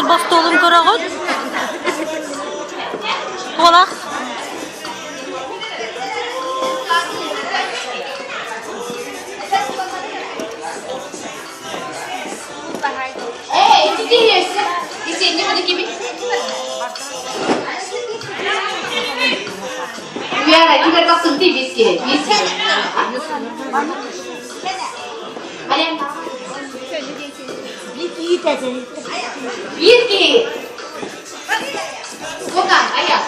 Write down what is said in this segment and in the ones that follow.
Олбохтуолун көрөҕүт? Туолах. Биир киһи. Кунан, айа.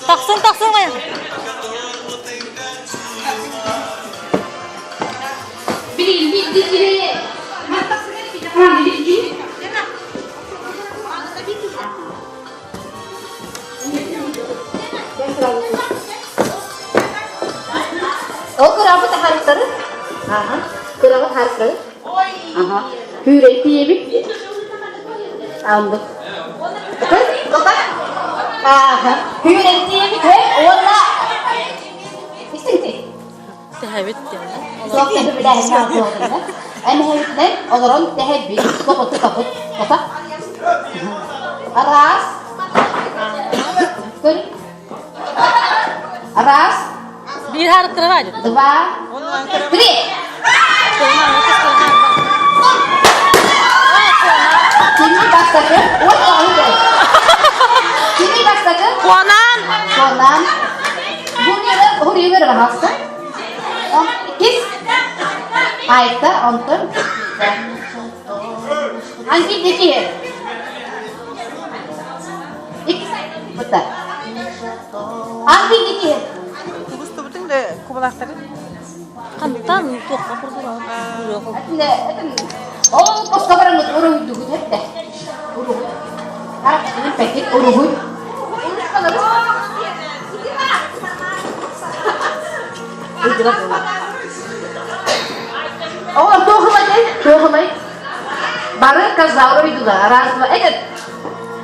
Тахсын, тахсын, Майя. Ол кыраабыт харыстары. Аха. Кыраабыт харыстары. Аха. Хүүрэй тиийэбит. Аандык. Аха. Хүүрэй тиийэбит. Уонна Истиҥ Тэһэбит диэн. Суох тэһэбит Эмэһэбитинэн олорон тэһэбит. Копоту капыт. Копа. Раз. Көр. Раз. Биир харыктара баар. Два. Три. Кини бастакы. Ой, ой, Кини бастакы. Куонан. Куонан. Hurriyer rahatsız. Кис. Айта, онтон. Анки дики. Иккис быта. Анки дики. Тубустубутуң да кубалаахтары. Хантан туохха курдура. Ол поска бараммыт уруһуйдугут этте. Уруһуй. Пекит уруһуй. О, туохулай, туохулай. Бары казалар уйдулар. Раз, два, этот.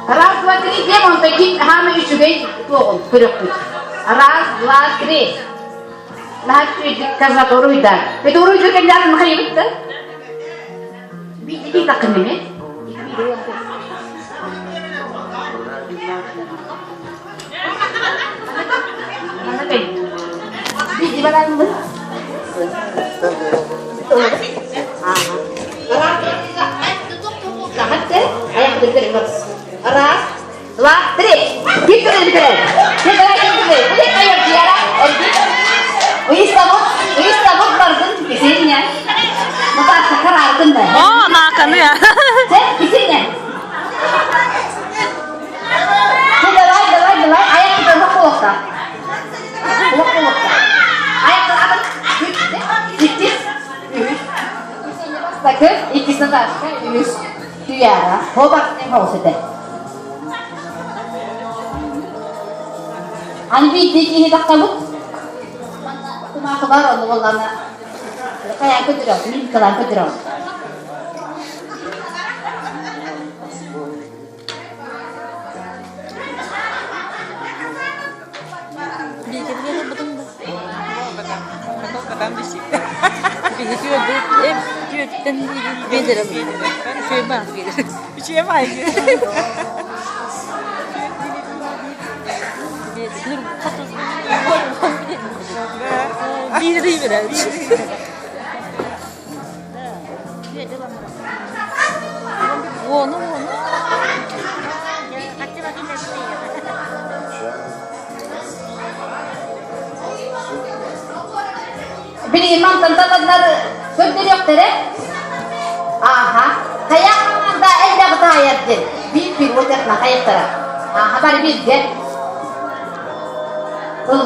Раз, два, три, диэн онто ким хаама үчүгэй туоҕун көрөкпүт. Раз, два, три. Наһаа үчүгэйдик казак уруйда. Ведь уруйду кэннэ махайыбыт да. Биир такын эми. Биир баранмын. Раз, два, три. О, нааканы. Давай, давай, давай. Аяқ қолықта. Қолықта. Иккис. Бастакы, иккис Наташка, үс. Туяра. Хобаттын хоусете. Аны биирдии киһи тахсабыт. Кумаахылар онну буоллаҕына хайаан көтүрөм, мимикалаан көтүрөм. Биһи түөрдүт, эп түөрттэн биэдэрэ үчүгэй баас биэрэр. Үчүгэй баай. Биир биэрэр. Уону уону. Билигин мантан таланнар көрдөрүөхтэрэ. Ааха. Хайа да элбэх таайар диэн. Биир биир уотатна хайыттара. Ааха бары бииргэ.